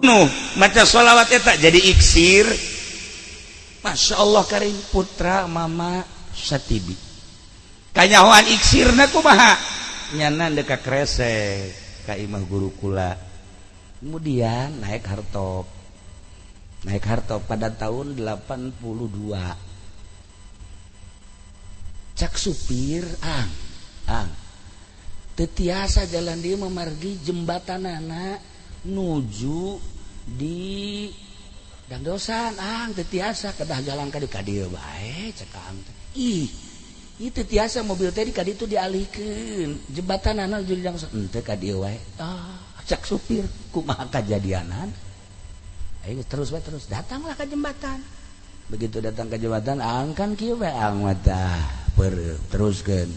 Nuh maca sholawat eta jadi iksir. Masya Allah karim, putra Mama Satibi kanyahoan iksirna kumaha, nyana deka kresek ka imah guru kula, kemudian naik hartop, naik hartop pada tahun 82. Cak supir, "Ang, ang, teu tiasa jalan dia memargi jembatan anak nuju di Dangdosan, ang, teu tiasa, kedah jalan ka dieu bae." Cek ang teh, "Ih, itu tiasa mobil teh di kaditu dialihkeun jembatan anak nuju di Dangdosan, henteu ka dieu wae." Ah, cak supir, "Kumaha kajadianan?" Ayo terus wae, terus datanglah ke jembatan. Begitu datang ke jembatan, ang, kan kieu bae ang mata peureum, teruskeun,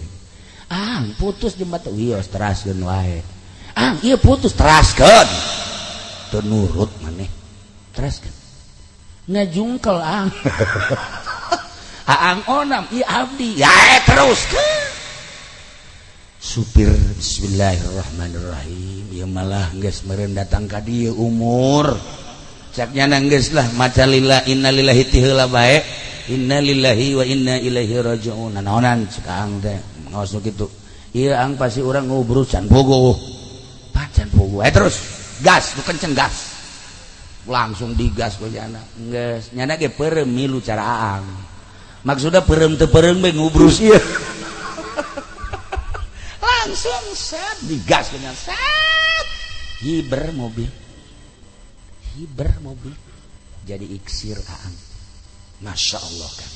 ang, putus jembatan. Wios, teraskeun wae, ang, ieu putus, teraskeun, teu nurut maneh, teraskeun, ngajungkel ang. Aang Onam, ieu abdi ya, teruskeun. Supir, "Bismillahirrahmanirrahim, ieu malah geus meureun datang ka dieu umur." Cak nyana, "Geus lah, maca lillah innalillahi ti heula bae, innalillahi wa inna ilaihi rajiun." Naonan, cek ang teh, ngaos nu kitu ieu, ang, pasti urang ngubrus can bogoh, pacan bogoh. Eh, terus gas nu kenceng, gas, langsung digas ku nyana. Geus nyana ge peureum milu cara aang, maksudna peureum teu peureum bae ngubrus ieu. Langsung set, digas ku nyana, set, hiber mobil, hiber mobil, jadi iksir aang. Masya Allah kan.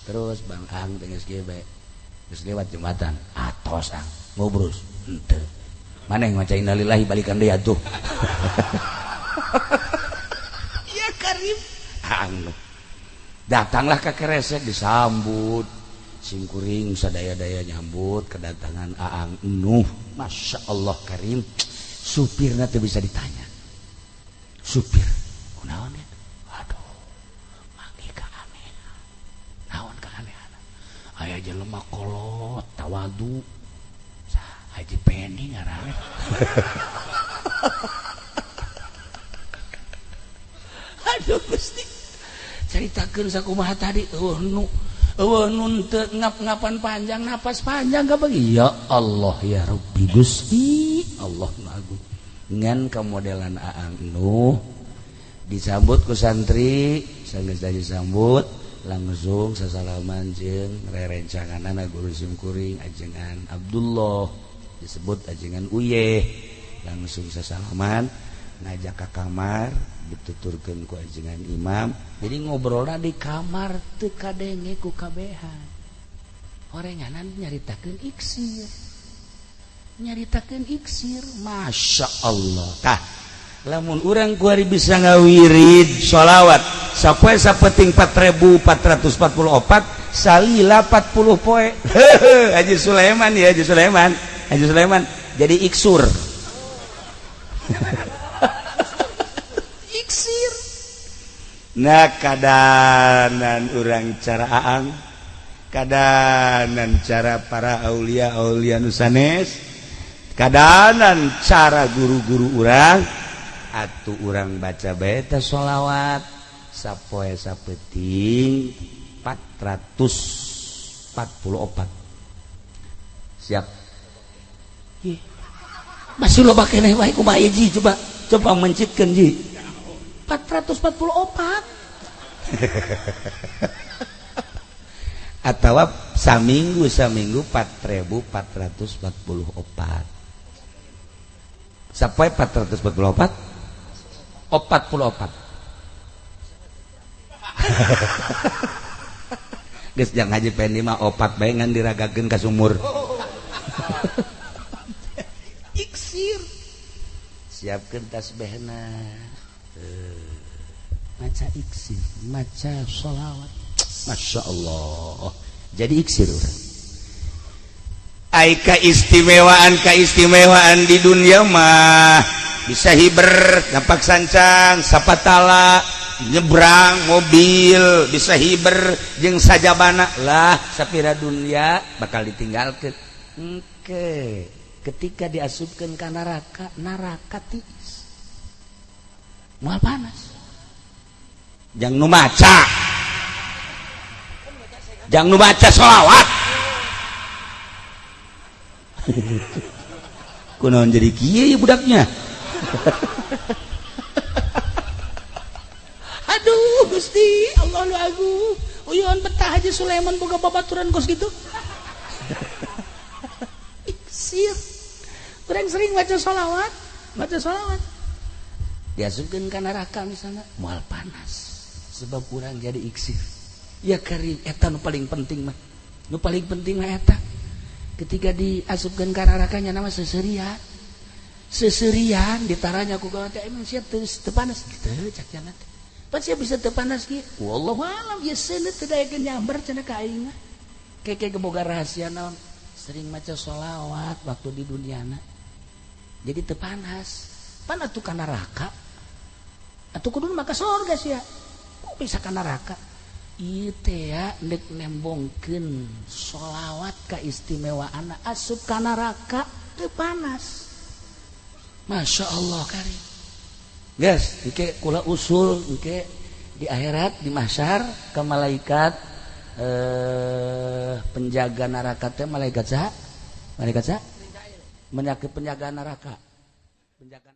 Terus bang, ang, geus kieu bae, geus lewat jembatan, atos ang, ngubrus henteu. Mana yang maca innalillahi, balikan deui atuh. Ya karim, ang datanglah ke Kresek, disambut simkuring sadaya-daya, nyambut kedatangan Aang Nuh. Masya Allah karim, supirna tuh bisa ditanya supir, "Kunaon ya?" "Aduh, manggih keanehan." "Naon keanehan?" "Aya jelema kolot tawadu." Haji Pendi ngaranna. Aduh Gusti, caritakeun sakumaha tadi, eueuh nu eueuh nu teu ngap-ngapan panjang, napas panjang kabagi. Ya Allah ya Rabbi, Gusti Allah nu agung, ngan kamodelan Aang Nuh disambut ku santri. Sanggeus disambut, langsung sasalaman jeung rerencanganana guru simkuring, ajengan Abdullah, disebut ajengan Uyeh. Langsung sasalaman, ngajak ke kamar, dituturkeun ku ajengan imam, jadi ngobrolna di kamar, teu kadenge ku kabehan. Orenganan nyaritakeun iksir, nyaritakeun iksir. Masya Allah. Tah, lamun urang kuari bisa ngawirid sholawat sapoe sapeting 4444 salila 40 poe, Haji Sulaiman ya, Haji Sulaiman, Haji Sulaiman jadi iksur, iksir. Nah, kadanan urang cara aang, kadanan cara para aulia aulia nusanes, kadanan cara guru-guru urang atuh, urang baca beta sholawat sapoe sapeting 444. Siap. Ih, masih loba keneh wae, kumaha ji? Coba coba mencitkeun ji 444 atau saminggu saminggu 4444, sampai 444 44. Geus, jangan Haji Pendi mah opat bae ngan diragakeun ka sumur. Iksir, siapkeun tasbihna, maca iksir, maca sholawat. Masya Allah, jadi iksir urang. Ai keistimewaan keistimewaan di dunia mah bisa hiber, napak sancang sapatala, nyebrang mobil bisa hiber jeung sajabana lah. Sapira dunia bakal ditinggalkan. Oke, ketika diasupkan ke neraka, neraka tiis. Moal panas. Jang nu maca. Jang nu baca sholawat. Kunaon jadi kieu ya budaknya. Aduh Gusti, Allah lu agung. Uyun betah Haji Sulaiman boga babaturan kos gitu. Iksir. Urang sering baca sholawat, baca sholawat. Diasupkeun ka neraka misalnya, moal panas. Sebab urang jadi iksir. Ya karim eta nu paling penting mah. Nu paling penting mah eta. Ketika diasupkeun ka neraka nya nama seserian. Seserian ditaranya ku gawe teh emang sia teu panas kitu cak cenah teh. Pan sia bisa teu panas kieu. Wallahu alam ya seuneu teu daekeun nyamber cenah ka aing mah. Keke geboga rahasia naon? Sering maca sholawat waktu di duniana. Jadi teu panas. Pan atuh ka neraka. Atuh kudu maka surga sia. Kok bisa ka neraka? Ieu teh ya deuk nembongkeun sholawat kaistimewaanna asup ka neraka teu panas. Masya Allah karim. Guys, engke kula usul engke di akhirat di mahsyar ke malaikat penjaga neraka teh malaikat saha? Malaikat saha? Menyakit penjaga neraka. Penjaga